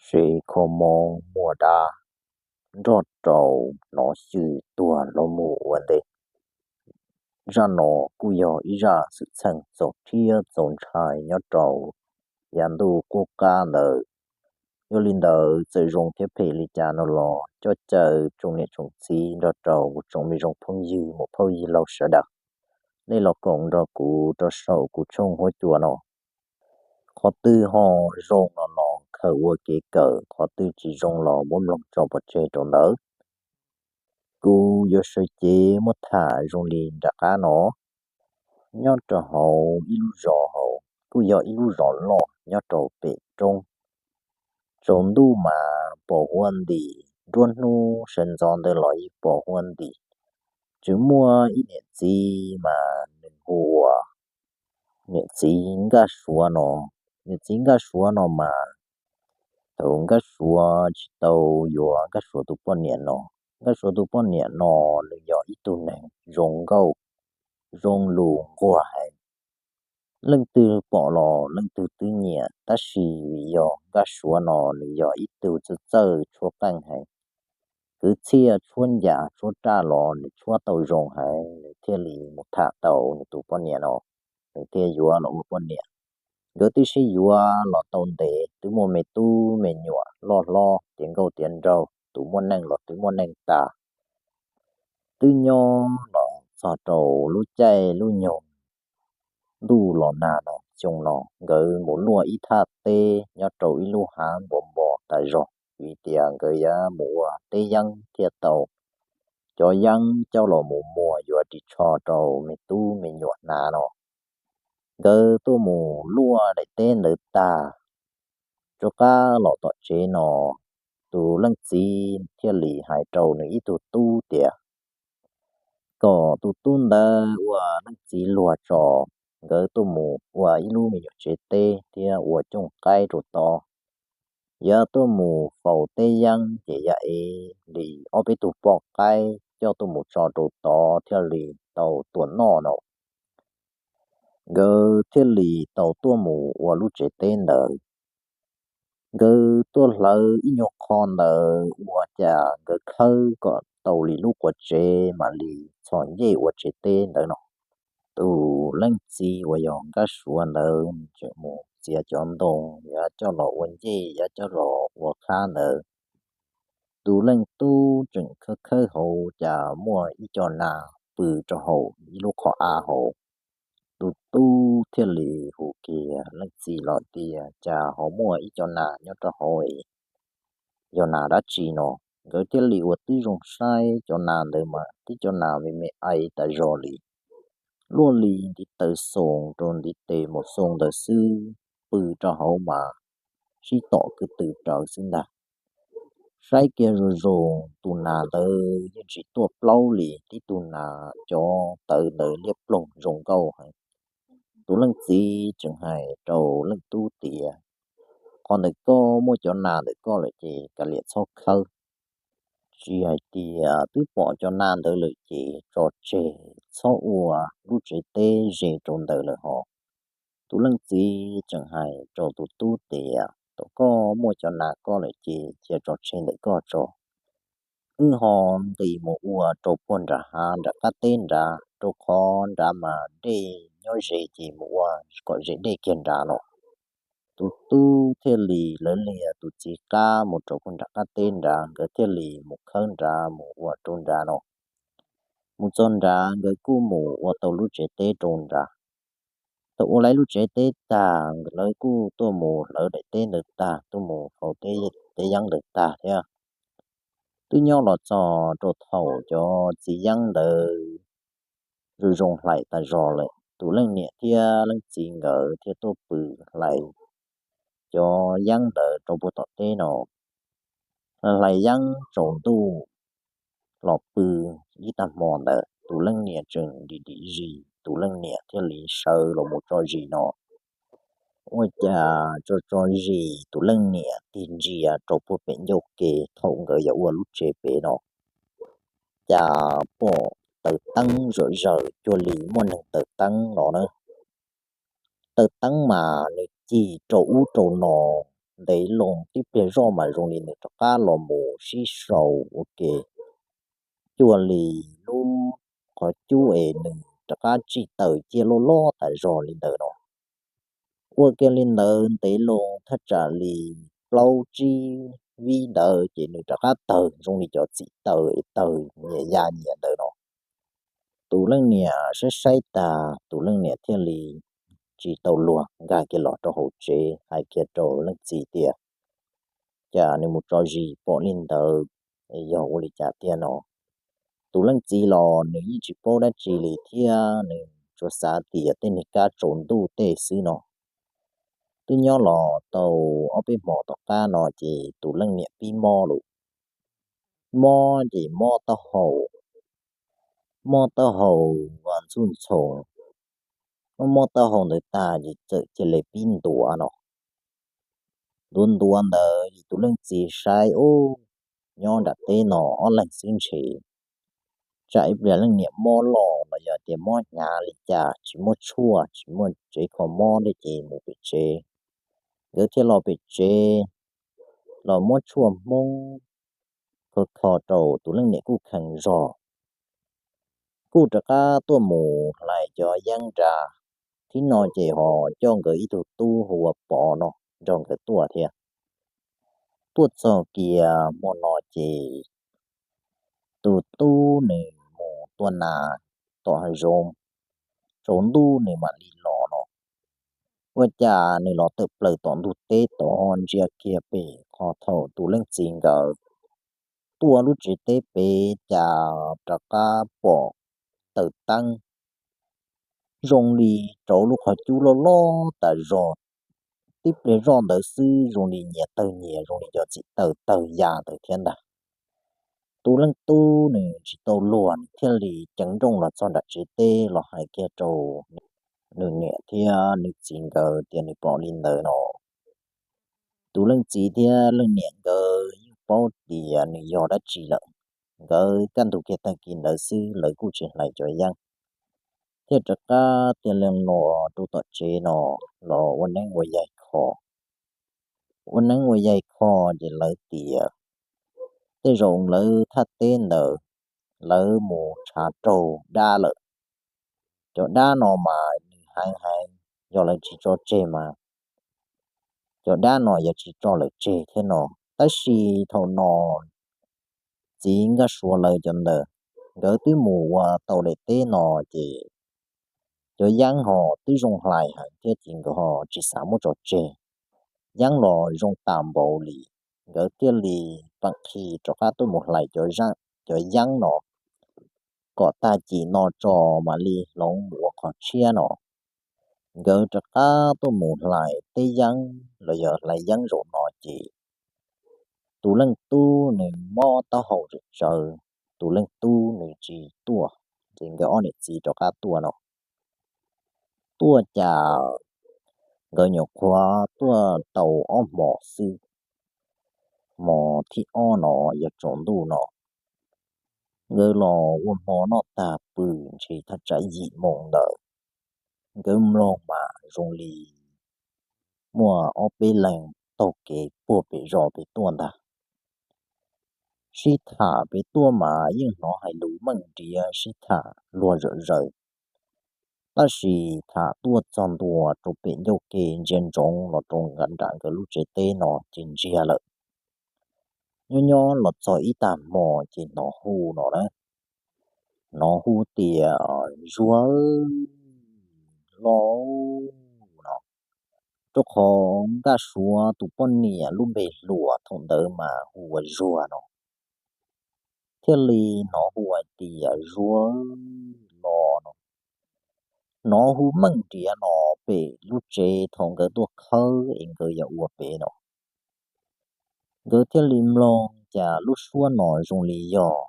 Sev kho mob muaj dab, nroj rau hnov xyw tuag los mus ua ntej. Zaj no kuj yog ib zaj xwm txheej txaus rhiab txaus ntshai nyob rau yav ntuj qub qab ntawd. Yog li ntawd txawm zoo thiab phem li cas no los coj caw tsoom niam tsoom txiv nrog rau tsoom me zoo phooj ywg muam phauj yig laug sawv daws, nej los koom nrog kuv rau saum kuv tshooj huab cua no. Qhov twg ho zoo no los khaws ua kev kawm, qhov twg tsis zoo los muab mloog tso pov tseg rau ntawd. Kuv yuav sawv cev muab tham zoo li nram qab no. Nyob rau hauv ib lub zos hauv, kuj yog ib lub zos loj nyob rau pem roob. Tsaus ntuj mas pos huab ntim, nruab hnub sawv ntxov ntawd los yeej pos huab ntim. Tseem muaj ib niam txiv mas nws hu ua niam txiv Nkaj Suav no. Niam txiv Nkaj Suav no mas thaum Nkaj Suav tsis tau yuav Nkaj Suav tus poj niam no, Nkaj Suav tus poj niam no nws yog ib tug neeg zoo nkauj, zoo lus nquag heev. Leej twg pom los leej twg twb nyiam, tab sis vim yog Nkaj Suav no nws yog ib tug txawj txawj tshuab qeej heev, kwv txhiaj tshuab ncas tshuab raj los nws tshuab tau zoo heev, nws thiaj li mus tham tau nws tus poj niam no, nws thiaj yuav los ua poj niam. Nkawd twb sib yuav los tau ntev, twb muaj me tub me nyuam loj hlob tiav nkauj tiav nraug, tus muaj neej los twb muaj neej tas. Twb nyob los txog rau lub caij lub nyoog ntuj los nag no, xyoo no nkawd mus luaj ib thaj teb nyob rau ib lub hav npov npo tas zog, vim tias nkawd yuav mus ua teb yeeb thiaj tau cov yeeb coj los mus muag yuav ris tsho rau me tub me nyuam hnav no. Nkawd tuaj mus luaj daim teb ntawd tag, rov qab los tom tsev no, tus leej txiv thiaj li hais rau nws ib tug tub tias kom tus tub ntawd ua leej txiv luag tso, nkawd tuaj mus ua ib lub me nyuam tsev teb thiab ua cooj qaib rau tod. Yog tuaj mus faus teb yeeb ces yog ev li ob peb tug poj qaib coj tuaj mus tso rau tod thiaj li tau tuaj noj no. Nkawd thiaj li tau tuaj mus ua lub tsev teb ntawd. Nkawd tuaj hlawv ib nyuag qho ntawd ua cas nkawd khawb kom tau li lub quav tsev mam li txhos ncej ua tsev teb ntawd no. Tus leej txiv uas yog Nkaj Suav ntawd tseem mus txiav cov ntoo yuav coj los ua ncej yuav coj los ua qhab ntawd. Tus leej tub tseem khawb khawb hauv cas muaj ib co nas pw rau hauv ib lub qhov av hauv. Tus tub thiaj li hu kiag leej txiv los tias cas ho muaj ib co nas nyob rau hauv, yog nas dab tsi no. Nkawd thiaj li ua tib zoo saib cov nas ntawd mas tib co nas me me aiv tas zog li, luaj li ntiv taw xoo rau ntiv tes mus xoo ntawd xwb, pw rau hauv mas sib tom kwv tw rawv xwb ntag. Saib kiag zoo zoo tus nas ntawd yeej tsis tuaj plaub li, tib tug nas cov tawv ntawd liab ploog zoo nkauj heev. Tus leej txiv tseem hais rau leej tub tias qhov ntawm koj muaj cov nas ntawm koj lawm ces kav liam txhob khawb. Tsis hais tias twb pom cov nas ntawd lawm ces tso tseg txhob ua lub tsev teb ze rau ntawd lawm hos. Tus leej txiv tseem hais rau tus tub tias tom koj muaj cov nas koj lawm ces cia tso tseg ntawm koj tso. Wb ho nqis mus ua rau puag nram hav nram qab teb nrad, rau qhov nrad mas dej nyob ze ces mus ua kom ze dej kiag nrad no. Tus tub thiaj li lawv liag tus txiv qab mus rau puag nram qab teb nrad, nkawd thiaj li mus khawb nrad mus ua rau nrad no. Mus txog nrad nkawd kuj mus ua tau lub tsev teb rau nrad. Thaum ua lawv lub tsev teb tag, lawv kuj tuaj mus hlawv daim teb ntawd tag, tuaj mus faus teb yeeb ntawd tag thiab. Twb nyob los txog rau thaum cov txiv yeeb ntawd zoo zoo hlais tas zog lawm, tus leej niam thiab leej txiv nkawd thiaj tuaj pw hlais cov yeeb ntawd rau puag tom teb no. Hlais yeeb tsaus ntuj los pw ib tag hmo ntawd, tus leej niam tseem dim dim zis, tus leej niam thiaj li sawv los mus tso zis no. Ua cas tso tso zis tus leej niam tig ntsia rau puag pem ncauj ke thaum nkawd yuav ua lub tsev pem no, cas pom taws teeb zom zaws cuag li muaj neeg taws teeb no na. Taws teeb mas nws cig rau ub rau no, ntev loo tib pliag zoj mas zoo li nws rov qab los mus sib sau ua ke cuag li lub qhov cub es nws rov qab tsij tawm ciaj loj loj tas zog li ntawd no. Ua ke li ntawd ntev loo thaj tsam li plaub tsib vib ntawd ces nws rov qab tawg zoo li cov txim taws es tawg nyias ya nyias ntawd no. Tus leej niam saib saib tas tus leej niam thiaj li tsis tau luag nkag kiag los rau hauv tsev hais kiag rau leej txiv tias, cas nws mus tso zis pom li ntawd, yog ua li cas tiag no. Tus leej txiv los nws yeej tsis paub dab tsi li thiab nws tsuas xav tias tej niag kab tsaus ntuj tej xwb no. Twb nyob los tau ob peb hmo tom qab no ces tus leej niam pib mob lawm. Mob ces mob taub hau, mob taub hau ntxuj ntxhoo, mob taub hau ntawd tag ces txawm cia li pib ntuav no. Ntuav ntuav ntawd tus leej txiv saib ub, nyob nram teb no ob leeg xwb ntshe tsam ib pliag leej niam mob loj los yog tias mob hnyav li cas tsis muaj tshuaj tsis muaj tsev kho mob thiab ces mus pem tsev. Nkawd thiaj los pem tsev los muab tshuaj hmoob kho kho rau tus leej niam kuj kheev zog. Kuj rov qab tuaj mus hlais cov yeeb nra. Thib no ces ho coj nkawd ib tug tub hu ua Pov no nrog nkawd tuaj thiab. Tuaj txog kiag hmo no ces tus tub nws mus tua nas tom hav zoov, tsaus ntuj nws mam li los no. Ua cas nws los tawm plaws tom ntug teb tod ntsia kiag pem qhov thaum tus leej txiv nkawd tuaj lub tsev teb pem cas rov qab pom taws teeb zoo li rauv lub qhov cub loj loj tas zog. Tib pliag zoj ntawd xwb zoo li nyias tawg nyias zoo li cov txim taws tawg ya ntawd thiab ntag. Tus leej tub nws tsis tau luag nws thiaj li ceev nrooj los txog nram tsev teb los hais kiag rau nws niam thiab nws txiv nkawd tias nws pom li ntawd no. Tus leej txiv thiab leej niam nkawd yeej paub tias nws yog dab tsi lawm. Nkawd kaj ntug kiag tag kis ntawd xwb lawv kuj tsis hlais cov yeeb, thiaj rov qab tig lees los rau tom tsev no los ua neeb ua yaig kho. Ua neeb ua yaig kho ces lawv tias tej zaum lawv thaj teb ntawd lawv mus tshav raug dab lawm. Cov dab no mas nws heev heev, yog lawv tsis tso tseg mas cov dab no yuav tsis tso lawv tseg thiab no. Tab sis thaum no txiv Nkaj Suav lawv cov ntawd, nkawd twb mus ua tau daim teb no ces cov yeeb ho twb zoo hlais heev thiab ces nkawd ho tsis xav muab tso tseg. Yeeb los zoo tas npaum li, nkawd thiaj li peem qhi rov qab tuaj mus hlais cov yeeb no kom tag kis no tso mam li hloov mus ua qhov tshiab no. Nkawd rov qab tuaj mus hlais teb yeeb los yog hlais yeeb zaum no ces tus leej tub nws mob taub hau tsawv tsawv, tus leej tub nws tsis tuaj, ces nkawd ob niam txiv rov qab tuaj no. Tuaj cas nkawd nyuam qhuav tuaj tau ob hmos xwb, hmo thib ob no yog tsaus ntuj no, nkawd los ua hmo noj tag pw ntshe thaj tsam yim moos ntawd, nkawd mloog mas zoo li muaj ob peb leeg taug kev puag pem zos pem tuaj ntag. Sib tham pem tuaj mas yeej hnov hais lus meej nriav sib tham luag zawm zaws, tab sis tham tuaj txog ntua rau pem ncauj ke ntsia ntsoov los rau nram nkawd lub tsev teb no ces ntsiag lawm. Nyob nyob los txog ib tag hmo ces hnov hu no na, hnov hu tias Zuag los no, rau qhov Nkaj Suav tus poj niam lub npe hluas thaum ntawd mas hu ua Zuag no. Thiaj li hnov hu hais tias Zuag los no, hnov hu meej nriav no pem lub tsev thaum nkawd tuaj khawb es nkawd yuav ua pem no. Nkawd thiaj li mloog cas lub suab no zoo li yog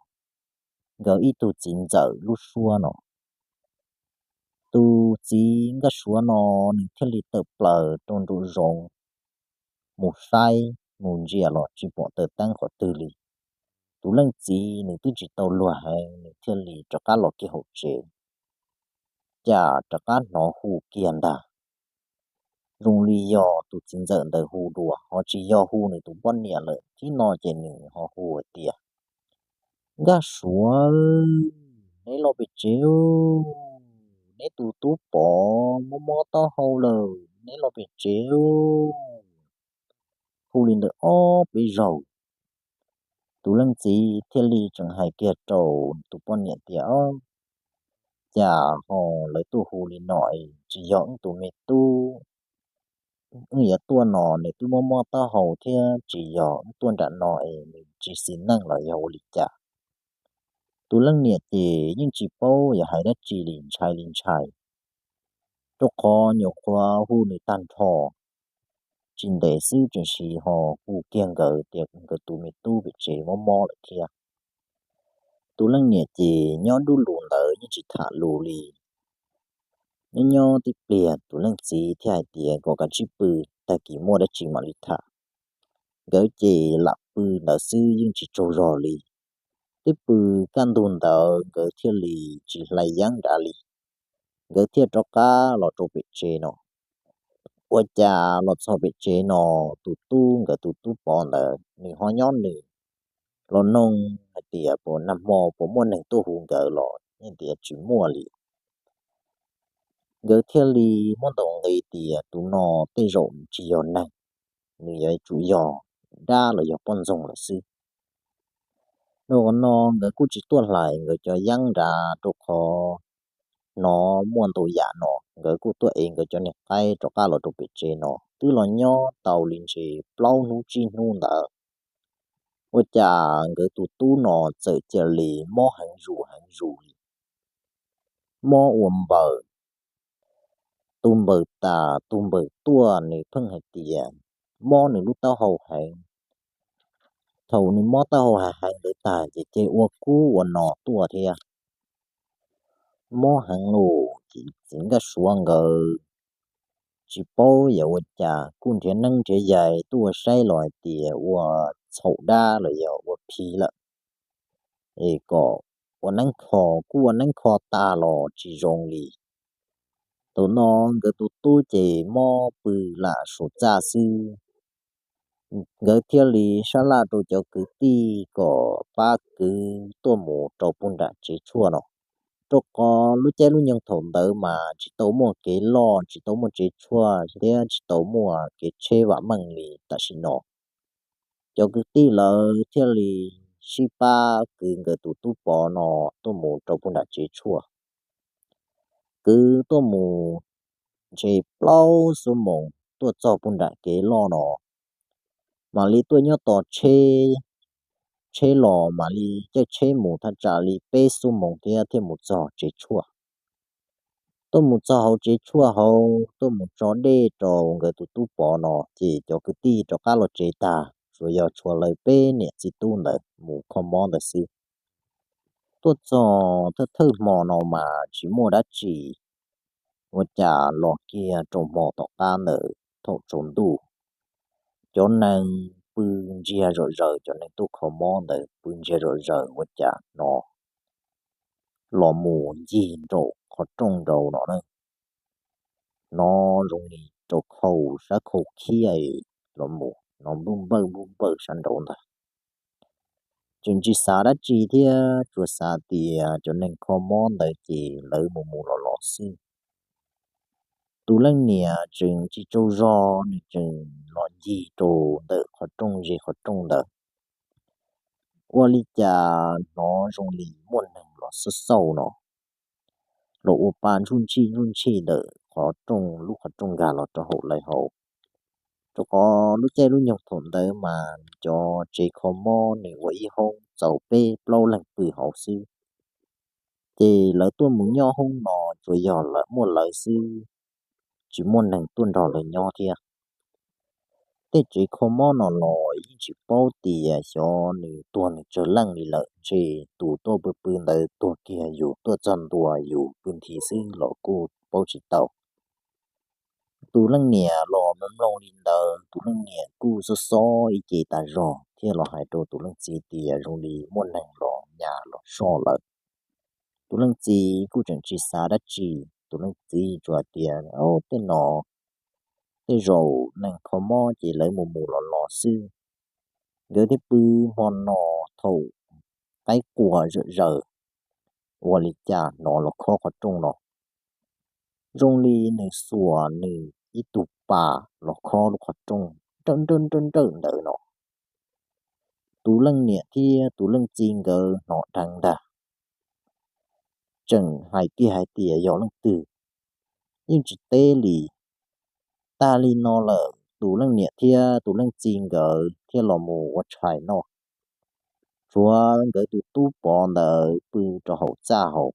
nkawd ib tug txiv ntxawm lub suab no. Tus txiv Nkaj Suav no nws thiaj li tawm plaws rau nraum zoov mus saib mus ntsia los tsis pom taws teeb qhov twg li. Tus leej txiv nws twb tsis tau luag heev nws thiaj li rov qab los kiag hauv tsev, cas rov qab hnov hu kiag ntag. zoo li yog tus txiv ntxawm ntawd hu dua, ho tsis yog hu nws tus poj niam lawm. Tib no ces nws ho hu hais tias, Nkaj Suav, neb los pem tsev, neb tus tub Pov mob mob taub hau lawm, neb los pem tsev. Hu li ntawd ob peb zaug, tus leej txiv thiaj li tseem hais kiag rau tus poj niam tias, Cas ho lawv tuaj hu li no es tsis yog wb tus me tub, wb yuav tuaj no nws twb mob mob taub hau thiab, tsis yog wb tuaj nram no es nws tsis xis neej los yog ua li cas? Tus leej niam ces yeej tsis paub yuav hais dab tsi li, ntshai li ntshai, rau qhov nyuam qhuav hu nws tag nrho, tsis ntev xwb tseem sis ho hu kiag nkawd tias nkawd tus me tub pem tsev mob mob lawm thiab. Tus leej niam ces nyob dub lus ntawd yeej tsis tham lus li. Nyob nyob tib pliag tus leej txiv thiaj hais tias kom kav tsij pw, tag kis muaj dab tsi mam li tham. Nkawd ces lam pw ntawd xwb yeej tsis tsaug zog li. Twb pw kaj ntug ntawd nkawd thiaj li tsis hlais yeeb nrad li, nkawd thiaj rov qab los rau pem tsev no. Ua cas los txog pem tsev no, tus tub, nkawd tus tub Pov ntawd nws ho nyob nws, los noog hais tias puas nag hmo puas muaj neeg tuaj hu nkawd los, yeej tias tsis muaj li. Nkawd thiaj li muab ntaus nqi tias tus no tej zaum tsis yog neeg, nws yuav tsum yog dab los yog poj ntxoog lawm xwb. Rau qhov no nkawd kuj tsis tuaj hlais nkawd cov yeeb nrad rau qhov hnov muaj ntau yam no, nkawd kuj tuaj ev nkawd cov niag qaib rov qab los rau pem tsev no. Twb los nyob tau li ntshe plaub hnub tsib hnub ntawd, ua cas nkawd tus tub no txawm cia li mob heev zus heev zus li, mob ua npaws, tus npaws tas tus npaws tuaj, nws pheej hais tias mob nws lub taub hau heev. Thaum nws mob taub hau heev heev ntawd tag ces cia ua kub ua no tuaj thiab. Mob heev lawm ces txiv Nkaj Suav nkawd tsis paub yuav ua cas, kuj nrhiav neeb nrhiav yaig tuaj ua saib los hais tias ua txhaum dab los yog ua phiv lawm, es kom ua neeb kho, kuj ua neeb kho tas los tsis zoo li. Thaum no nkawd tus tub ces mob pw lam saum txaj xwb. Nkawd thiaj li sab laj rau cov kwv tij kom pab kwv tuaj mus rau puag nram tsev tshuaj no, rau qhov lub caij lub nyoog thaum ntawd mas tsis tau muaj kev loj, tsis tau muaj tsev tshuaj thiab tsis tau muaj kev tsheb vam meej li tam sim no. Cov kwv tij lawv thiaj li sib pab kwv nkawd tus tub Pov no tuaj mus rau puag nram tsev tshuaj. Kwv tuaj mus ntshe plaub xuab moos tuaj txog puag nram kev loj no, mam li tuaj nyob tos tsheb, tsheb los mam li caij tsheb mus thaj tsam li peb xuab moos thiab thiaj mus txog tsev tshuaj. Tuaj mus txog hauv tsev tshuaj hauv, tuaj mus tso dej rau nkawd tus tub Pov no ces cov kwv tij rov qab los tsev tag, tsuas yog tshuav lawv peb niam txiv tub ntawd mus kho mob ntawd xwb. Tuaj txog thawj thawj hmo no mas tsis muaj dab tsi, ua cas los kiag rau hmo tom qab ntawd thaum tsaus ntuj, cov neeg pw ntsiag zom zaws, cov neeg tuaj kho mob ntawd pw ntsiag zom zaws ua cas no los mus ncig nraum qhov rooj nraud no na, no zoo li rau khau sab khau khiab los mus no npawj npawj npawj npawj sab nraud ntag. Tseem tsis xav dab tsi thiab, tsuas xav tias cov neeg kho mob ntawd ces lawv mus mus los los xwb. Tus leej niam tseem tsis tsaug zog, nws tseem los ncig rau ntawm qhov rooj ze qhov rooj ntawd, ua li cas hnov zoo li muaj neeg los xauj xauj no, los ua pa ntsuj ntshij ntsuj ntshij ntawm qhov rooj, lub qhov rooj nkag los rau hauv lawv hauv. Rau qhov lub caij lub nyoog thaum ntawd mas cov tsev kho mob nws ua ib hoob txaus peb plaub leeg pw hauv xwb, ces lawv tuaj mus nyob hoob no tsuas yog lawv muaj lawv xwb, tsis muaj neeg tuaj nrog lawv nyob thiab. Tej tsev kho mob no los yeej tsis paub tias xyov nws tuag nws tsawg leej li lawm, ntshe tus tuaj pw pw ntawd tuag kiag, yus tuaj txog ntua yus pw nthi xwb los kuj paub tsis tau. Tus leej niam los mloog mloog li ntawd, tus leej niam kuj xob xob ib ce tas zog thiaj los hais rau tus leej txiv tias zoo li muaj neeg los nyas los soj lawm. Tus leej txiv kuj tseem tsis xav dab tsi, tus leej txiv tsuas hais tias, Au, tej no, tej zaum neeg kho mob ces lawv mus mus los los xwb. Nkawd thiaj pw hmo no thaum qaib qua zom zaws, ua li cas hnov los khob qhov rooj no, zoo li nws xuas nws ib tug pas los khob lub qhov rooj nrawj nrawj nrawj nrawj ntawd no. Tus leej niam thiab tus leej txiv nkawd hnov dheev ntag, tseem hais kiag hais tias yog leej twg, yeej tsis teb li. Tag li no lawm tus leej niam thiab tus leej txiv nkawd thiaj los mus ua tshais noj, tshuav nkawd tus tub Pov ntawd pw rau hauv txaj hauv.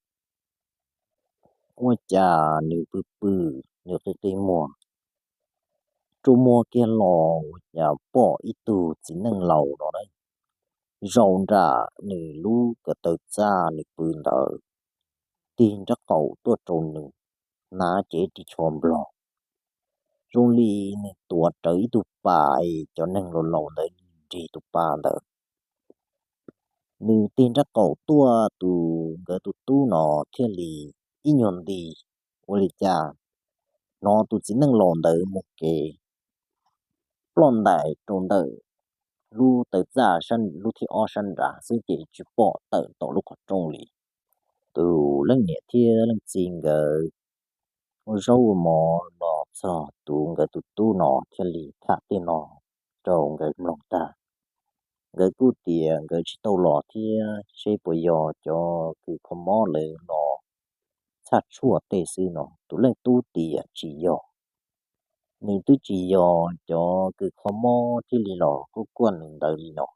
Ua cas nws pw pw, nws qi qi muag, rua muag kiag los ua cas pom ib tug txiv neej laus no zaum nram nws lub ko taw txaj nws pw ntawd, tig nraub qaum tuaj rau nws, hnav cev ris tsho nplog, zoo li nws tuav rawv ib tug pas es cov neeg laus laus ntawd nrig tus pas ntawd. Nws tig nraub qaum tuaj, tus nkawd tus tub no thiaj li ib nyuag nti, ua li cas hnov tus txiv neej laus ntawd mus kev ploj ntais rau ntawm lub taw txaj lub thib ob sab nrad xwb ces tsis pom tawm tom lub qhov rooj li. Tus leej niam thiab leej txiv nkawd ua zaub ua mov los txog tus nkawd tus tub no thiaj li tham tej no rau nkawd mloog tag. Nkawd kuj tias nkawd tsis tau los thiab seb puas yog cov kws kho mob lawv los txhaj tshuaj tej xwb no. Tus leej tub tias tsis yog, nws twb tsis yog cov kws kho mob thiaj li los kuj kuaj nws ntawd li no.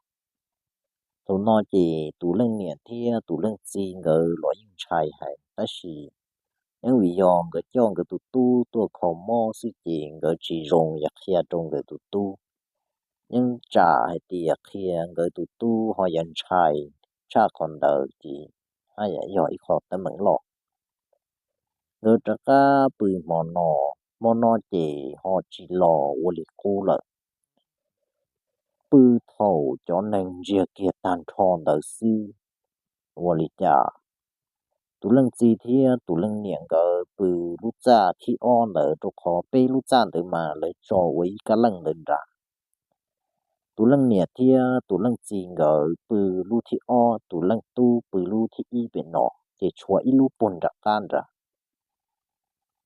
Thaum no ces tus leej niam thiab tus leej txiv nkawd los yeej ntshai heev, tab sis yeej vim yog nkawd coj nkawd tus tub tuaj kho mob xwb ces nkawd tsis zoo yam qhia rau nkawd tus tub. Yeej tsam hais tias qhia nkawd tus tub ho yuav ntshai tshaj qhov ntawd ces haj yam yog ib qho teeb meem loj. Nkawd rov qab pw hmo no, hmo no ces ho tsis los ua li qub lawm. Pw thaum cov neeg ntsiag kiag tag nrho ntawd xwb, ua li cas tus leej txiv thiab tus leej niam nkawd pw lub txaj thib ob ntawd, rau qhov peb lub txaj ntawd mas lawv tso ua ib kab leej ntawd nrad. Tus leej niam thiab tus leej txiv nkawd pw lub thib ob, tus leej tub pw lub thib ib pem no, ces tshuav ib lub puag nram qab nrad.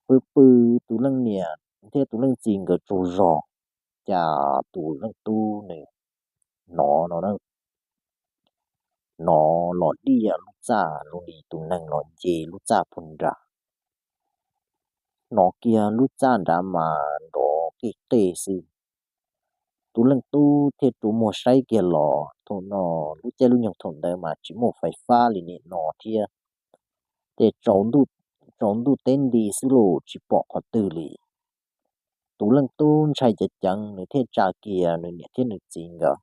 Pw pw tus leej niam thiab tus leej txiv nkawd tsaug zog, cas tus leej tub nws hnov no, hnov los diaj lub txaj zoo li tus neeg los nce lub txaj puag nrad. Hnov kiag lub txaj nrad mas nrov qij qej xwb. Tus leej tub thiaj rua muag saib kiag los, thaum no lub caij lub nyoog thaum ntawd mas tsis muaj fais fab li nim no thiab, ces tsaus ntuj teb nti xwb los tsis pom qhov twg li. Tus leej tub ntshai ceev ceev, nws thiaj tsa kiag nws niam thiab nws txiv nkawd.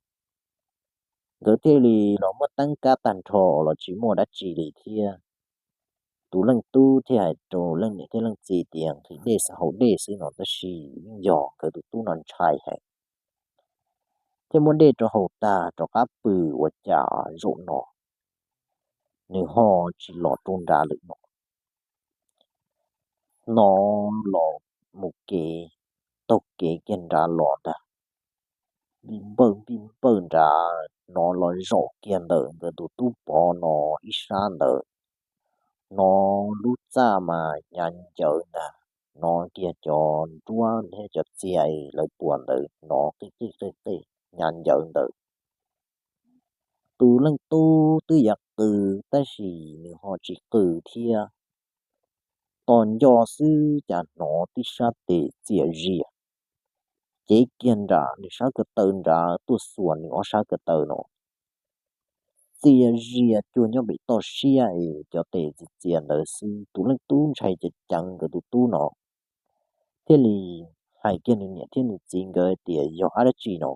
Nkawd thiaj li los muab teeb kab tag nrho los tsis muaj dab tsi li thiab. Tus leej tub thiaj hais rau leej niam thiab leej txiv tias nqhis dej xwb haus dej xwb no, tab sis yeej yog nkawd tus tub no ntshai heev, thiaj muab dej rau haus tag rov qab pw. Ua cas zaum no nws ho tsis los rau nrad lawm no. Hnov los mus kev, taug kev kiag nrad los ntag, npij npawj npij npawj nrad, hnov los zaum kiag ntawm nkawd tus tub Pov no ib sab ntawd. Hnov lub txaj mas hnyav ncawv ntag, hnov kiag cov nruab thiab cov txias lawv puas ntawd hnov qij qij qij qij hnyav ncawv ntawd. Tus leej tub twb yuav qw tab sis nws ho tsis qw thiab. Tos nco xwb cas hnov tib sab tes txias zias cev kiag nram nws sab ko taw nrad tuaj xuas nws ob sab ko taw no. Txias zias cuag nyob pem toj siab es cov tes txias txias ntawd xwb. Tus leej tub ntshai ceev ceev nkawd tus tub no, thiaj li hais kiag nws niam thiab nws txiv nkawd tias yog dab tsi no.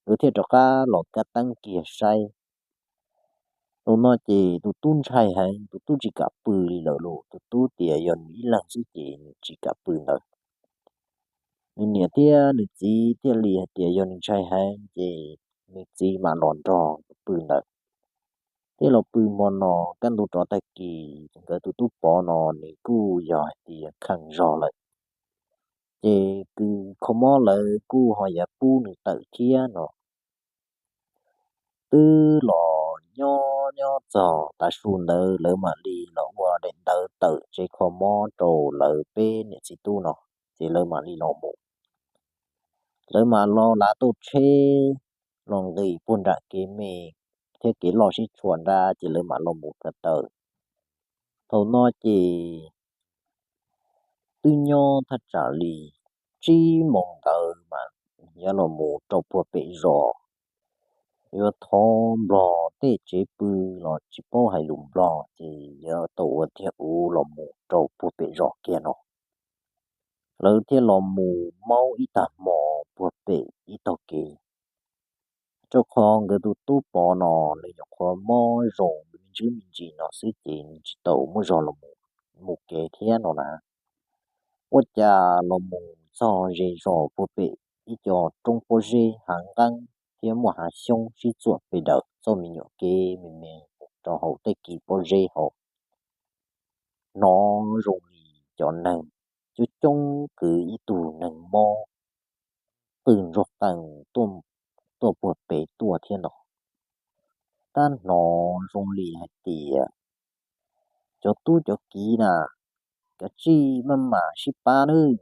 Nkawd thiaj rov qab los kab teeb kiag saib. Thaum no ces tus tub ntshai heev, tus tub tsis kam pw li lawm los, tus tub tias yog nws ib leeg xwb ces nws tsis kam pw ntawd. Nws niam thiab nws txiv thiaj li hais tias yog nws ntshai heev ces nws txiv mam los nrog pw ntawd. Thiaj los pw hmo no, kaj ntug rov tag kis nkawd tus tub Pov no nws kuj yog hais tias kheev zog lawm. Ces kws kho mob lawv kuj ho yuav pub nws tawm thiab no. Twb los nyob nyob txog tav su ntawd lawv mam li los ua daim ntawv tawm tsev kho mob rau lawv peb niam txiv tub no, ces lawv mam li los mus. Lawv mam los lav tau tsheb los nqis puag nram kev me thiab kev loj sib tshuam nrad ces lawv mam los mus ko taw. Thaum no ces twb nyob thaj tsam li tsib moos ntawd mas yuav los mus rau puag pem zos. Yuav thov nplog tej tsev pw los tsis paub hais lus nplog ces yuav tau ua tiag ub los mus rau puag pem zos kiag no. Lawv thiaj los mus maub ib tag hmo puag pem ib tog kev. Rau qhov nkawd tus tub Pov no nws nyuam qhuav mob zoo me ntsis me ntsis no xwb ces nws tsis tau muaj zog los mus kev thiab no na. Ua cas los mus txog ze zos puag pem ib co roob pob zeb hav nqeeb thiab muaj hav xyoob sib txuam pes daws txoj me nyuam kev me me rau hauv tej kis pob zeb hauv. Hnov zoo li cov neeg coob coob kwv ib tug neeg mob qw ntsuag qees tuaj puag pem tuaj thiab no. Tab hnov zoo li hais tias, cov tub cov kiv na, kav tsij maj mam sib pab nawb,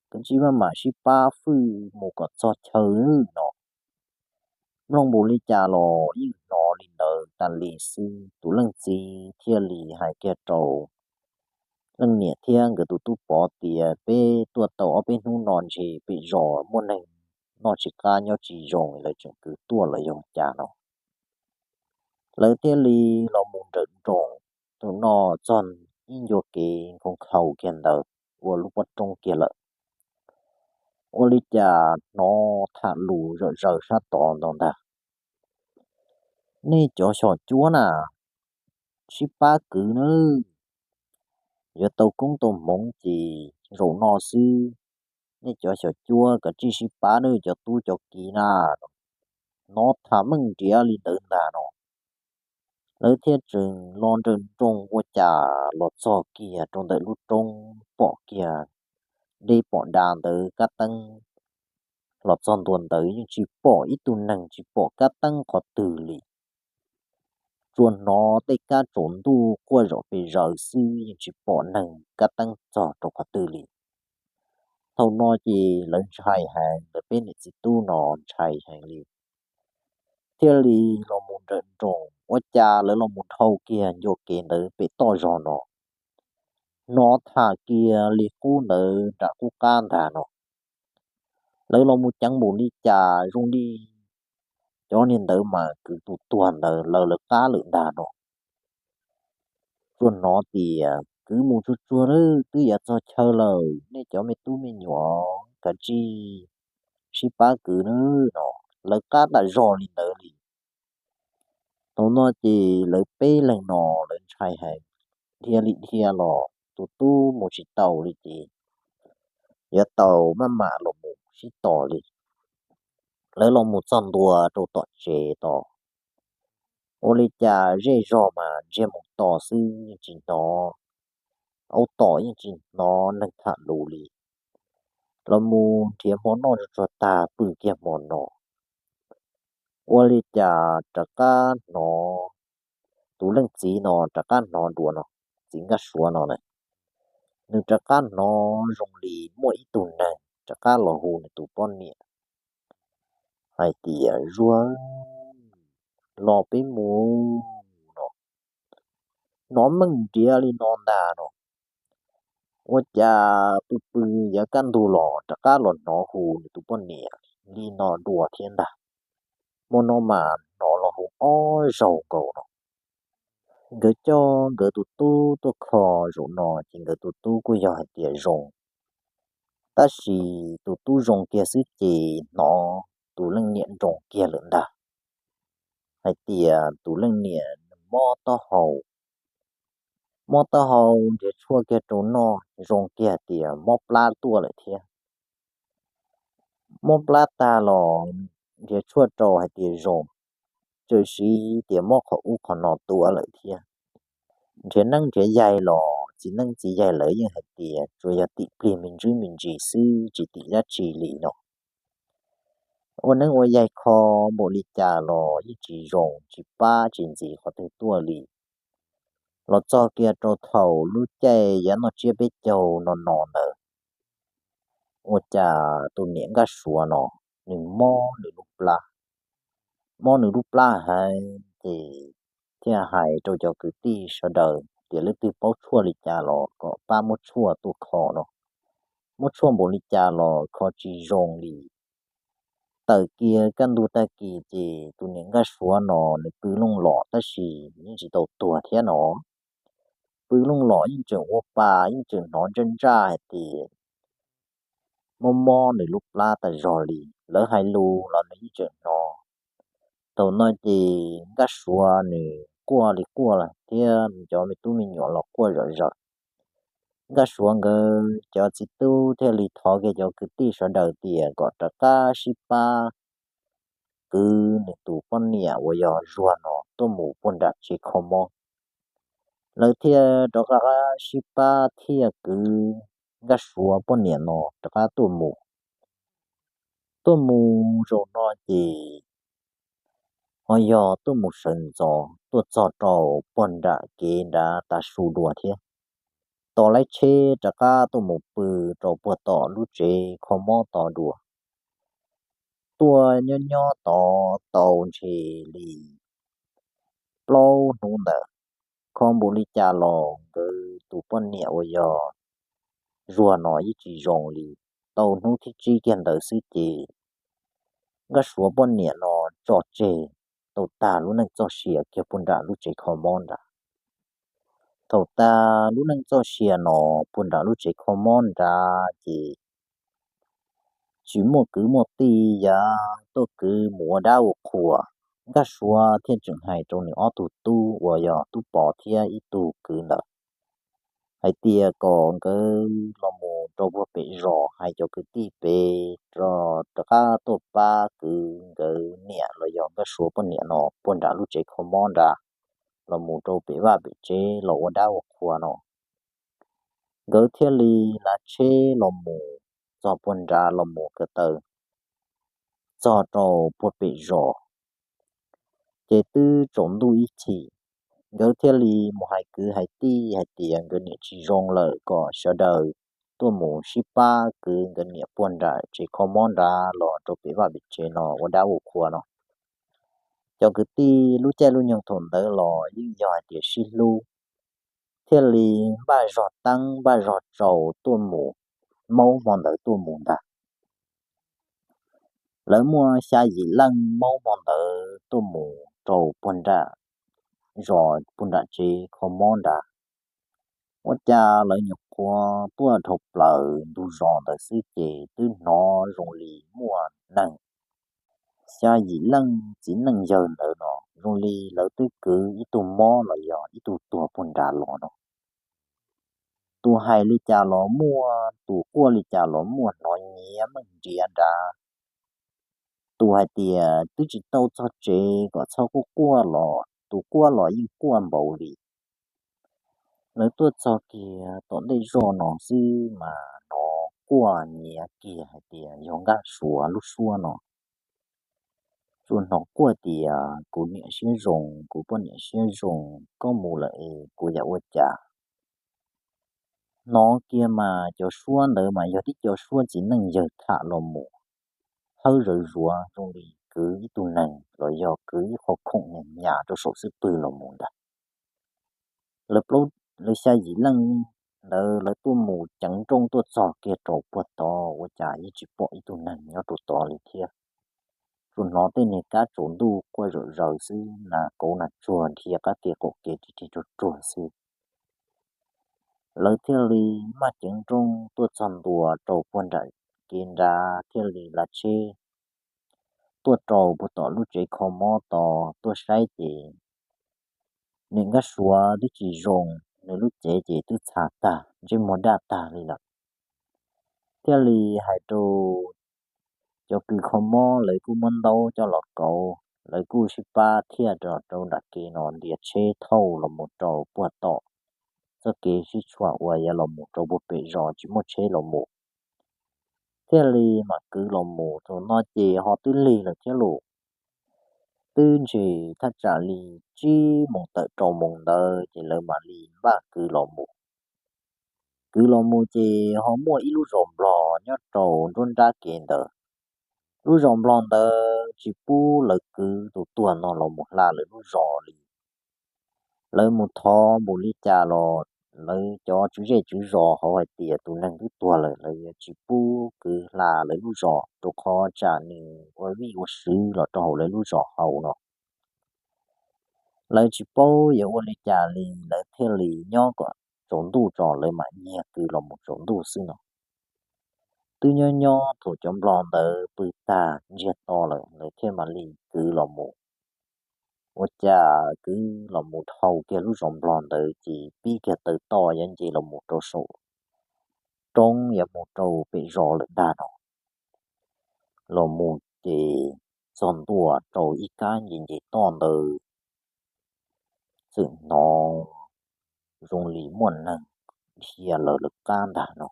kav tsij maj mam sib pab fwj mus kom txog chaw no. Mloog npaum li cas los yeej hnov li ntawd tas li xwb, tus leej txiv thiaj li hais kiag rau leej niam thiab nkawd tus tub Pov tias, peb tuaj tau ob peb hnub no ntshe pem zos muaj neeg noj tsis qab nyob tsis zoo lawv tseem kwv tuaj los yog cas no. Lawv thiaj li los mus nrawm nroos, tus no txog ib ncua kev nkhaus nkhaus kiag ntawd ua lub pob roob kiag lawm. Ua li cas hnov tham lus zom zaws sab tod ntag, nej cov xyom cuab na, sib pab kwv nawb, yuav tau koob tau hmoov ces zaum no xwb, nej cov xyom cuab kav tsij sib pab nawb cov tub cov kiv na. Hnov tham meej nriav li ntawd ntag no. Lawv thiaj tseem los nrawm nroos ua cas los txog kiag rau ntawm lub roob pom kiag deb pom dav ntawd kab teeb. Los txog ntua ntawd yeej tsis pom ib tug neeg tsis pom kab teeb qhov twg li. Tsuas hnov tej kab tsaus ntuj quaj zom pes zaws xwb yeej tsis pom neeg kab teeb txog rau qhov twg li. Thaum no ces lawv ntshai heev, lawv peb niam txiv tub no ntshai heev li. Thiaj li los mus nrawm nroos ua cas lawv los mus dhau kiag ncua kev ntawd pem toj zog no. Hnov tham kiag li qub ntawd nram qub qab ntag no. Lawv los mus ceev npaum li cas zoo li cov niag ntawd mas kwv tus tuag ntawd lawv lawv qab lawm ntag no. Tsuas hnov tias, kwv mus tsuag tsuag nawb, twb yuav txog chaw lawm, nej cov me tub me nyuam kav tsij sib pab kwv nawb no. Lawv qab tas zog li ntawd li. Thaum no ces lawv peb leeg no lawv ntshai heev, dhia li dhia los tus tub mus tsis tau li ces yuav tau maj mam los mus sib tos li. Lawv los mus txog ntua rau tom tsev tos, ua li cas zej zog mas ntsiag mus tos xwb yeej tsis hnov, aub tom yeej tsis hnov neeg tham lus li. Los mus nrhiav hmo noj tsuag tsuag tag pw kiag hmo no. Ua li cas rov qab hnov, tus leej txiv no rov qab hnov dua no, txiv Nkaj Suav no na, nws rov qab hnov zoo li muaj ib tug neeg rov qab los hu nws tus poj niam hais tias, Zuag, los peb mus no. Hnov meej nriav li no ntag no. Ua cas pw pw yav kaj ntug los rov qab los hnov hu nws tus poj niam li no dua thiab ntag. Hmo no mas hnov los hu ob zaug nkaus no. Nkawd coj nkawd tus tub tuaj kho zaum no ces nkawd tus tub kuj yog hais tias zoo, tab sis tus tub zoo kiag xwb ces hnov tus leej niam nroo kiag lawm ntag, hais tias tus leej niam mob taub hau, mob taub hau nrhiav tshuaj kiag rau noj zoo kiag tias mob plab tuaj lawm thiab. Mob plab tag los nrhiav tshuaj rau hais tias zoo, tsawm sis tias mob qhov ub qhov no tuaj lawm thiab. Nrhiav neeb nrhiav yaig los txiv neeb txiv yaig lawv yeej hais tias tsuas yog tim plig me ntsis me ntsis xwb tsis tim dab tsi li no. Ua neeb ua yaig kho npaum li cas los yeej tsis zoo, tsis pab tsis ntxiv qhov twg tuaj li. Los txog kiag rau thaum lub caij yav noj tsiab peb caug no no ntawd, ua cas tus niam Nkaj Suav no nws mob nws lub plab. Mob nws lub plab heev ces thiaj hais rau cov kwv tij sawv daws tias leej twg paub tshuaj li cas los kom pab muab tshuaj tuaj kho no. Muab tshuaj npaum li cas los kho tsis zoo li. Tawm kiag kaj ntug tag kis ces tus niam Nkaj Suav no nws pw looj lom tab sis yeej tsis tau tuag thiab no. Pw looj lom yeej tseem ua pa, yeej tseem hnov ntsaj ntsaj hais tias mob mob nws lub plab tas zog li. Lawv hais lus los nws yeej tseem hnov. Thaum no ces Nkaj Suav nws quaj li quaj lawm thiab cov me tub me nyuam los quaj zom zaws. Nkaj Suav nkawd cov txiv tub thiaj li thov kiag cov kwv tij sawv daws tias kom rov qab sib pab kwv nws tus poj niam uas yog Zuag no tuaj mus puag nram tsev kho mob. Lawv thiaj rov qab sib pab thiaj kwv Nkaj Suav poj niam no rov qab tuaj mus. Tuaj mus zaum no ces ho yog tuaj mus sawv ntxov tuaj txog rau puag nram kev nrad tas su dua thiab. Tos lawv tsheb rov qab tuaj mus pw rau puag tom lub tsev kho mob tod dua. Tuaj nyob nyob tod tau ntshe li plaub hnub ntawd, kho npaum li cas los nkawd tus poj niam uas yog Zuag no yeej tsis zoo li. Tau hnub thib tsib kiag ntawd xwb ces Nkaj Suav poj niam no tso tseg tau tag lub neej txoj sia kiag puag nram lub tsev kho mob nrad. Thaum tag lub neej txoj sia no puag nram lub tsev kho mob nrad ces tsis muaj kwv muaj tij yuav tuaj kwv mus ua dab ua qhua. Nkaj Suav thiaj tseem hais rau nws ob tug tub uas yog Tub Pov thiab ib tug kwv ntawd hais tias kom nkawd los mus rau puag pem zos hais cov kwv tij pem rov qab tuaj pab kwv nkawd niam los yog Nkaj Suav poj niam no puag nram lub tsev kho mob nrad, los mus rau pem vaj pem tsev los ua dab ua qhua no. Nkawd thiaj li lav tsheb los mus txog puag nrad los mus ko taw txog rau puag pem zos. Ces twb tsaus ntuj ib chim, nkawd thiaj li mus hais kwv hais tij hais tias nkawd niam tsis zoo lawm kom sawv daws tuaj mus sib pab kwv nkawd niam puag nram tsev kho mob nrad los rau pem vaj pem tsev no ua dab ua qhua no. Cov kwv tij lub caij lub nyoog thaum ntawd los yeej yog hais tias sib hlub, thiaj li npaj zog teeb npaj zog tsaus tuaj mus, maub hmo ntawd tuaj mus ntag. Lawv muaj xya yim leej maub hmo ntawd tuaj mus rau puag nram zos puag nram tsev kho mob nrad. Ua cas lawv nyuam qhuav tuaj dhau plaws ntug zos ntawd xwb ces twb hnov zoo li muaj neeg, xya yim leej txiv neej yawg ntawd no zoo li lawv twb kwv ib tug mob los yog ib tug tuag puag nrad los no. Tus hais li cas los muaj, tus quaj li cas los muaj, hnov nyiav meej nriav nrad. Tus hais tias twb tsis tau txog tsev kom txhob quaj quaj los, tus quaj los yeej quaj npaum li. Lawv tuaj txog kiag tom ntej zos no xwb mas hnov quaj nyiav kiag hais tias yog Nkaj Suav lub suab no. Tsuas hnov quaj tias kuv niam siab zoo, kuv poj niam siab zoo, koj mus lawm es kuv yuav ua cas? Hnov kiag mas cov suab ntawd mas yog tib co suab txiv neej yawg tham los mus, hawb zawv zuav zoo li kwv ib tug neeg los yog kwv ib qho khoom nyas nyas rau saum xub pwg los mus ntag. Lawv plaub, lawv xya yim leej ntawd lawv tuaj mus ceev nrooj tuaj txog kiag rau puag tod ua cas yeej tsis pom ib tug neeg nyob rau tod li thiab. Tsuas hnov tej niag kab tsaus ntuj quaj zom zaws xwb, nas kauv nas tsuag dhia qab ke qaum ke rig rig ruag ruag xwb. Lawv thiaj li maj ceev nrooj tuaj txog ntua rau puag nram kev nrad thiaj li lav tsheb tuaj rau puag tom lub tsev kho mob tod tuaj saib ces niam Nkaj Suav twb tsis zoo, nws lub cev ces twb txha tag, ntsej muag daj tag li lawm. Thiaj li hais rau cov kws kho mob, lawv kuj muab ntaub coj los kauv, lawv kuj sib pab thiaj rau nram kev no ntiav tsheb thauj los mus rau puag tom txoj kev sib tshuam uas yuav los mus rau puag pem zos tsis muaj tsheb los mus. Thiaj li mam kwv los mus, thaum no ces ho twb lig lawm thiab lauj. Twb ntshe thaj tsam li tsib moos tawm rau moos ntawd ces lawv mam li npaj kwv los mus. Kwv los mus ces ho muaj ib lub zos nplog nyob rau nruab nrab kev ntawd. Lub zos nplog ntawd tsis pub lawv kwv tus tuag no los mus hla lawv lub zos li. Lawv mus thov mus li cas los lawv cov tswv zej tswv zos hauv hais tias tus neeg twb tuag lawm, lawv yuav tsis pub kwv hla lawv lub zos, rau qhov tsam nws ua vij ua sw los rau hauv lawv lub zos hauv no. Lawv tsis paub yuav ua li cas li, lawv thiaj li nyob kom tsaus ntuj tso lawv mam nyiag kwv los mus tsaus ntuj xwb no. Twb nyob nyob thaum cov nplog ntawd pw tag ntsiag to lawm, lawv thiaj mam li kwv los mus. Ua cas kwv los mus dhau kiag lub zos nplog ntawd ces pib kiag taw toj yuav nce los mus rau saum roob yuav mus rau pem zos lawm ntag no. Los mus ces txog ntua rau ib kab nce nce toj ntawd, txawm hnov zoo li muaj neeg dhia lawv lawv qab ntag no.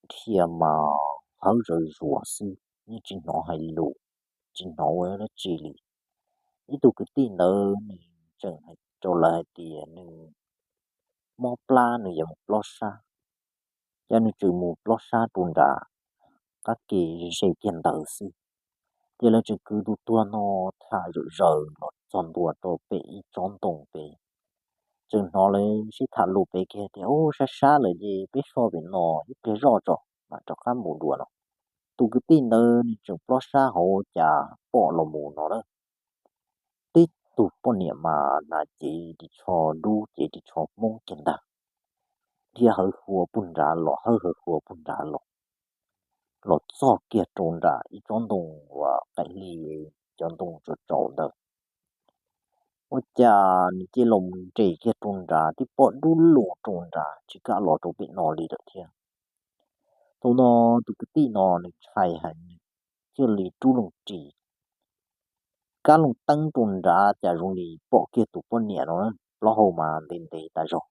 Dhia mas hawb zawv zuas xwb, yeej tsis hnov hais lus, tsis hnov ua dab tsi li. Ib tug kwv tij ntawd nws tseem hais rau lawv hais tias nws mob plab, nws yuav mus plob sab. Ces nws tseem mus plob sab rau nram qab ke ze kiag ntawd xwb. Ces lawv tseem kwv tus tuag no tham zom zaws los txog ntua rau pem ib tsob ntoo pem. Tseem hnov lawv sib tham lus pem kiag tias, Ub, sab sab lawm ces peb so pem no ib pliag zoj tso mam rov qab mus dua no. Tus kwv tij ntawd nws tseem plob sab hauv cas pom los mus no lawm. Tib tug poj niam mas hnav cev ris tsho dub, cev ris tsho Hmoob kiag ntag, dhia hawv hua puag nrad los, hawb hawv hua puag nrad los, los txog kiag rau nram ib tsob ntoo uas qaim hli, cov ntoo tsaus tsaus ntawd. Ua cas nws cia li los nres kiag rau nrad, tib pob dub lug rau nrad, tsis kam los rau pem no li lawm thiab. Thaum no tus kwv tij no nws ntshai heev, nws thiaj li rub loo ris, kab loo teeb rau nrad, cas zoo li pom kiag tus poj niam no, plaub hau mas ntev ntev tas zog.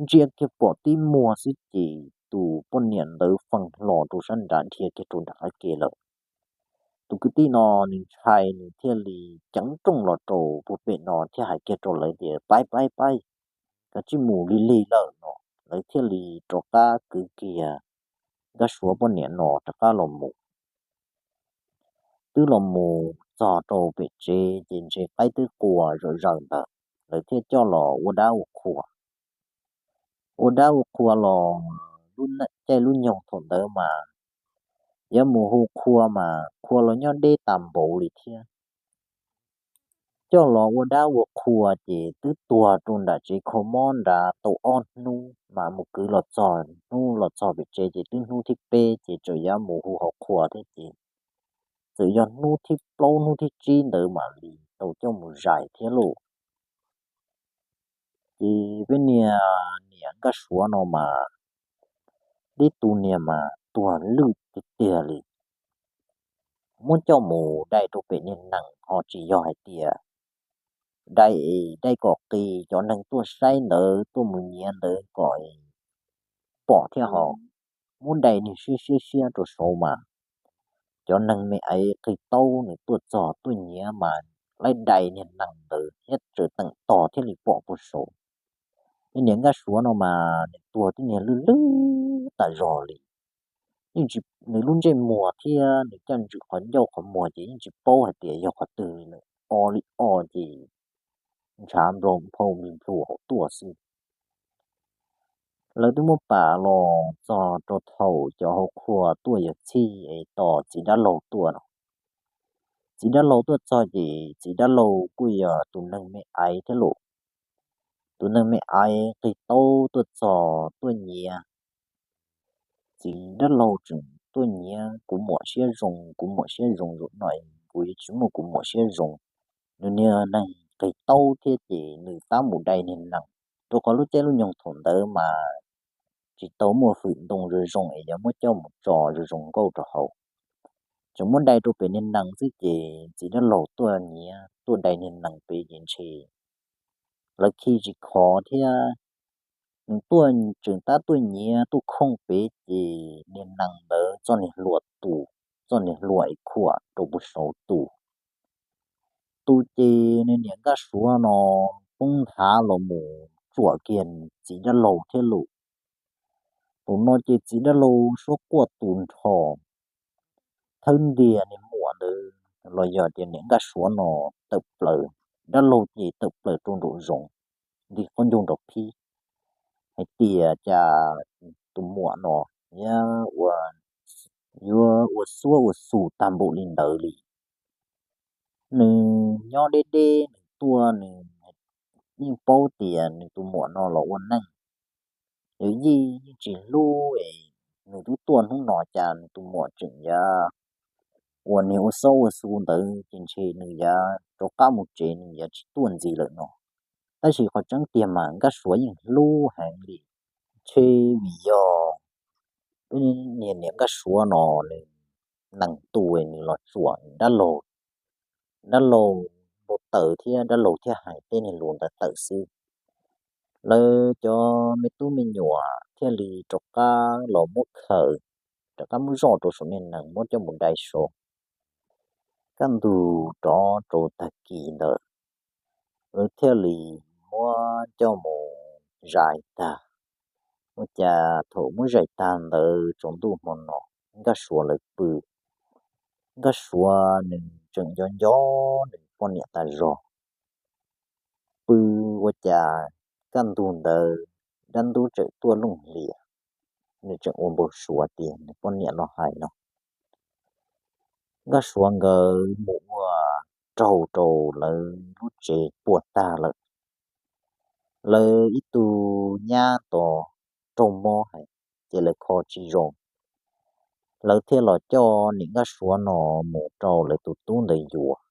Ntsia kiag pom tib muag xwb ces tus poj niam ntawd feej hlo rau sab nrad dhia kiag rau nram qab ke lawm. Tus kwv tij no nws ntshai, nws thiaj li ceev rooj los rau puag pem no thiab hais kiag rau lawv tias, Pab, pab, pab, kav tsij mus lig lig lawm no. Lawv thiaj li rov qab kwv kiag Nkaj Suav poj niam no rov qab los mus. Twb los mus txog rau pem tsev ces ntshe qaib twb qua zom zaws ntawd, lawv thiaj coj los ua dab ua qhua. Ua dab ua qhua los, lub caij lub nyoog thaum ntawd mas yuav mus hu qhua mas qhua los nyob deb tas npaum li thiab. Coj los ua dab ua qhua ces twb tuag rau nram tsev kho mob nrad tau ob hnub, mas mus kwv los txog hnub los txog pem tsev ces twb hnub thib peb ces tseem yuav mus hu hauv qhua thiab ces txawm yog hnub thib plaub hnub thib tsib ntawd mam li tau coj mus zais thiab lauj. Ces peb niag niam Nkaj Suav no mas, tib tug niag mas tuag lwj tiag tiag li. Muab coj mus dai rau pem niag nees ho tsis yog hais tias dai, dai kom qis cov neeg tuaj saib ntawd tuaj mus nyiav ntawd kom pom thiab ho. Muab dai niag siab siab siab rau saud mas cov neeg me aiv qis taub nws tuaj txog tuaj nyiav mas laib dai niag nees ntawd thiab tseem teem tos thiaj li pom puag saud. Ces niam Nkaj Suav no mas nws tuag tib niag lwj lwj tas zog li. Yeej tsis, nws lub ntsej muag thiab nws caj ntswm qhov ncauj qhov muag ces yeej tsis paub hais tias yog qhov twg li lawm, o li o ces ntshav nplua nphau nplig nplua hauv tuaj xwb. Lawv twb muab pam los txog rau thaum cov hauv qhua tuaj yuav txhij es tos txiv dab laug tuaj no. Txiv dab laug tuaj txog ces txiv dab laug kuj yog tus neeg me aiv thiab lauj. Tus neeg me aiv qis taub tuaj txog tuaj nyiav. Txiv dab laug tseem tuaj nyiav, kuv muam siab zoo, kuv muam siab zoo zaum no kuv yuav tsis muaj kuv muam siab zoo. Nws niag neeg qis taub thiab ces nws tab mus dai niag nees, rau qhov lub caij lub nyoog thaum ntawd mas tsis tau muaj hwm ntoo zoo zoo es yuav muab coj mus tso zoo zoo nkauj rau hauv. Tseem muab dai rau pem niag nees xwb ces txiv dab laug tuaj nyiav tuaj dai niag nees pem ces ntshe lawv khi tsis khov thiab. Nws tuaj tseem tab tuaj nyiav tuaj khooj pem ces niag nees ntawd txoj niag hlua tu, txoj niag hlua es khuam rau puag saud tu. Tu ces nws niam Nkaj Suav no poob nthav los mus tsuam kiag txiv dab laug thiab lus. Thaum no ces txiv dab laug suab quaj tu nrho, thawb ntiag niag muam ntawd los yog tias niam Nkaj Suav no tawm plaws, dab laug ces tawm plaws rau nraum zoov, nti qhob ncoog nraum phib, hais tias cas tus muam no yuav ua, yuav ua xuab ua xus tag npaum li ntawd li. Nws nyob deb deb nws tuaj nws yeej paub tias nws tus muam no los ua neej, yawm yij yeej tsis hlub es nws twb tuaj hnub no cas nws tus muam tseem yuav ua niag ua xuab ua xus ntawd ces ntshe nws yuav rov qab mus tsev nws yuav tsis tuaj ntxiv lawm no. Tab sis qhov tseeb tiag mas Nkaj Suav yeej hlub heev li, ntshe vim yog niag niam Nkaj Suav no nws nees tu nws los tsuam dab laug, dab laug npau taws thiab dab laug thiaj hais tej niag lus ntawd tawm xwb. Lawv cov me tub me nyuam thiaj li rov qab los muab khaws, rov qab muab zoj rau saum niag nees muab coj mus dai so. Kaj ntug rov rau tag kis ntawd lawv thiaj li muab coj mus zais tag. Ua cas thaum muab zais tag ntawd tsaus ntuj hmo no Nkaj Suav lawv pw, Nkaj Suav nws tseem nco nco nws poj niam tas zog. Pw ua cas kaj ntug ntawd dab ntub tseem tuaj looj hlias, nws tseem ua npau suav tias nws poj niam los hais no. Nkaj Suav nkawd mus ua raug rau lawv lub tsev puas tag lawm, lawv ib tug nyab tos raug mob heev, ces lawv kho tsis zoo. Lawv thiaj los coj niam Nkaj Suav no mus rau lawv tus tub ntawd yuav.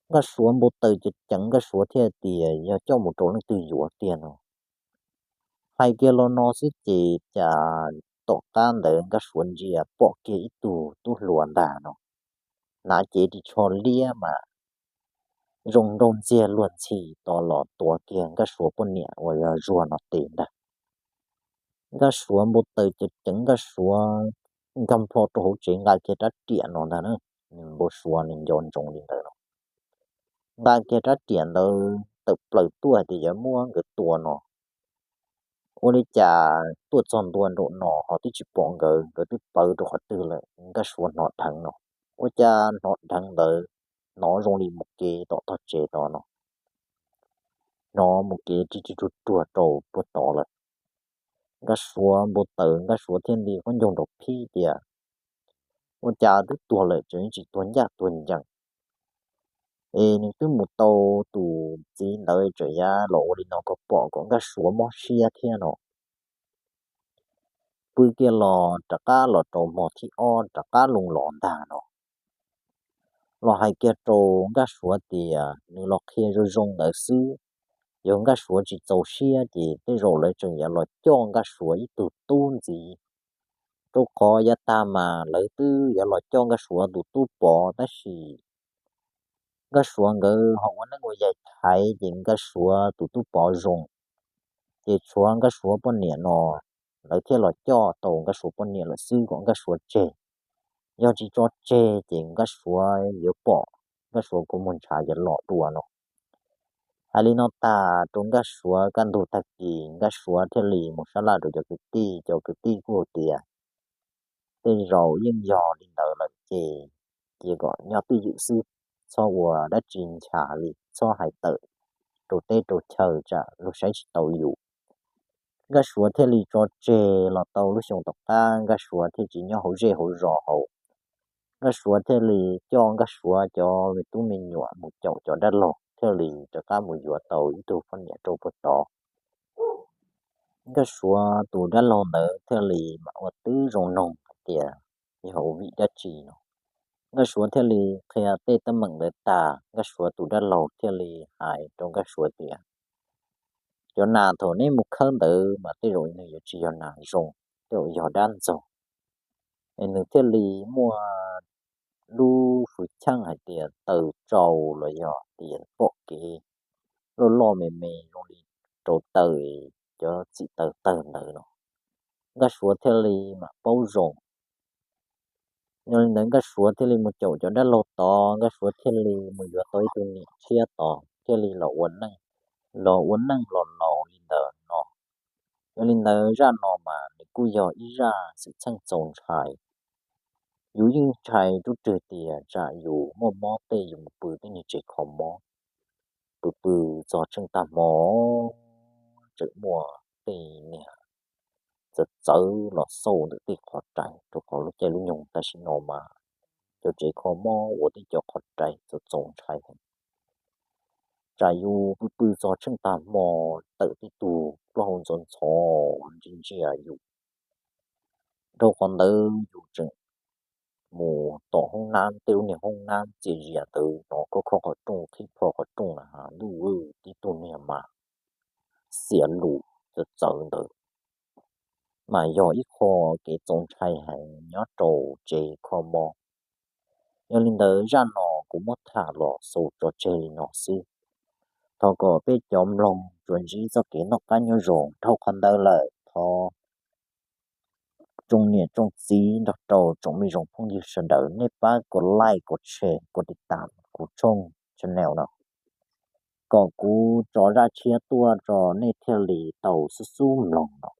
Nkaj Suav npau taws ceev ceev, Nkaj Suav thiaj tias yog coj mus rau leej twg yuav tiag no. Hais kiag los no xwb ces cas tom qab ntawd Nkaj Suav ntsia pom kiag ib tug tub hluas ntag no, hnav cev ris tsho liab mas zoo nraug ntxiag luag ntxhi to los tuav kiag Nkaj Suav poj niam uas yog Zuag no tes ntag. Nkaj Suav npau taws ceev ceev, Nkaj Suav nkag nplho rau hauv tsev nqa kiag rab riam no ntag na, nws npau suav nws nco ntsoov li ntawd no. Nqa kiag rab riam ntawd tawm plaws tuaj hais tias yuav muab nkawd tua no. Ua li cas tuaj txog ntua nraum no ho twb tsis pom nkawd, nkawd twb pawv rau qhov twg lawm, Nkaj Suav hnov dheev no. Ua cas hnov dheev ntawd hnov zoo li mus kev tom tog tsev tod no, hnov mus kev ri ri ruag ruag rau puag tod lawm. Nkaj Suav npau taws, Nkaj Suav thiaj li qab ncaug nraum phib tias ua cas twb tuag lawm tseem tsis tuag ncaj tuag ncees, es nws twb mus tau tus txiv ntawd tseem yuav los ua li no kom pom kom Nkaj Suav mob siab thiab no. Pw kiag los rov qab los rau hmo thib ob rov qab loo los ntag no. Los hais kiag rau Nkaj Suav tias nws los qhia zoo zoo ntawd xwb, yog Nkaj Suav tsis txaus siab ces tej zaum lawv tseem yuav los coj Nkaj Suav ib tug tub ntxiv, rau qhov yav tag mas lawv twb yuav los coj Nkaj Suav tus tub pov tab sis Nkaj Suav nkawd ho ua neeb ua yaig thaiv ces Nkaj Suav tus tub pov zoo, ces tshuav Nkaj Suav poj niam no, lawv thiaj los coj tau Nkaj Suav poj niam lawm xwb kom Nkaj Suav tseg. Yog tsis tso tseg ces Nkaj Suav yuav pom Nkaj Suav kua muag ntshav yuav los dua no. Hais li no tag rau Nkaj Suav kaj ntug tag kis Nkaj Suav thiaj li mus sab laj rau cov kwv tij, cov kwv tij kuj tias tej zaum yeej yog li ntawd lawm ces cia kom nyob twj ywm xwb, txhob ua dab tsi ncha li, txhob hais tawm rau teb rau chaw tsam luag saib tsis tau yus. Nkaj Suav thiaj li tso tseg los tau lub xyoo tom qab Nkaj Suav thiaj tsis nyob hauv zej hauv zos hauv. Nkaj Suav thiaj li coj Nkaj Suav cov me tub me nyuam mus caum cov dab laug thiaj li rov qab mus yuav tau ib tug poj niam rau puag tod. Nkaj Suav tus dab laug ntawd thiaj li mam ua tib zoo noog hais tias yog ua vim dab tsi no. Nkaj Suav thiaj li qhia tej teeb meem ntawd tag, Nkaj Suav tus dab laug thiaj li hais rau Nkaj Suav tias cov nas thaum neb mus khawb ntawd mas tej zaum nws yuav tsis yog nas zoo, tej zaum yog dab ntxaug. Es nws thiaj li muaj lub hwj chim hais tias taws tsau los yog tias pom kev loj loj me me zoo li rau taw, cov txim taws tawg ntawd no. Nkaj Suav thiaj li mam paub zoo. Yog li ntawd Nkaj Suav thiaj li mus caum cov dab laug tod, Nkaj Suav thiaj li mus yuav tau ib tug niam tshiab tod, thiaj li los ua neej, los ua neej los laus li ntawd no. Yog li ntawd zaj no mas nws kuj yog ib zaj xwm txheej txaus ntshai. Yus yeej ntshai rub rwg tias tsam yus muaj mob tej yus mus pw tej niag tsev kho mob, pw pw txog tsheej tag hmo tseem muaj tej niag txawv txawv los xauj ntawm tej qhov rais, rau qhov lub caij lub nyoog tam sim no mas cov tsev kho mob ua tej cov qhov rais txaus txaus ntshai heev. Tsam yus pw pw txog tsheej tag hmo tawm tej tug plaub hau ntxhov ntxhov ntsia ntsia yus. Dhau qhov ntawd yus tseem mus tom hoob nab, tej lub niag hoob nab txias zias ntawd no, kho kho qhov rooj, qhib plho qhov rooj na, ntuj aw, tib tug niag mas xiav lus txawv txawv ntawd, mas yog ib qho kev txaus ntshai heev nyob rau tsev kho mob. Yog li ntawd zaj no kuv muab tham los xaus tso tseg li no xwb. Thov kom peb cov mloog tsuas ntsib txoj kev noj qab nyob zoo. Dhau qhov ntawd lawm thov tsoom niam tsoom txiv nrog rau tsoom me zoo phooj ywg sawv daws nej pab kom like, kom share, kom tiv tam kuv tshooj channel no, kom kuv tso zaj tshiab tuaj rau nej thiaj li tau xub xub mloog no.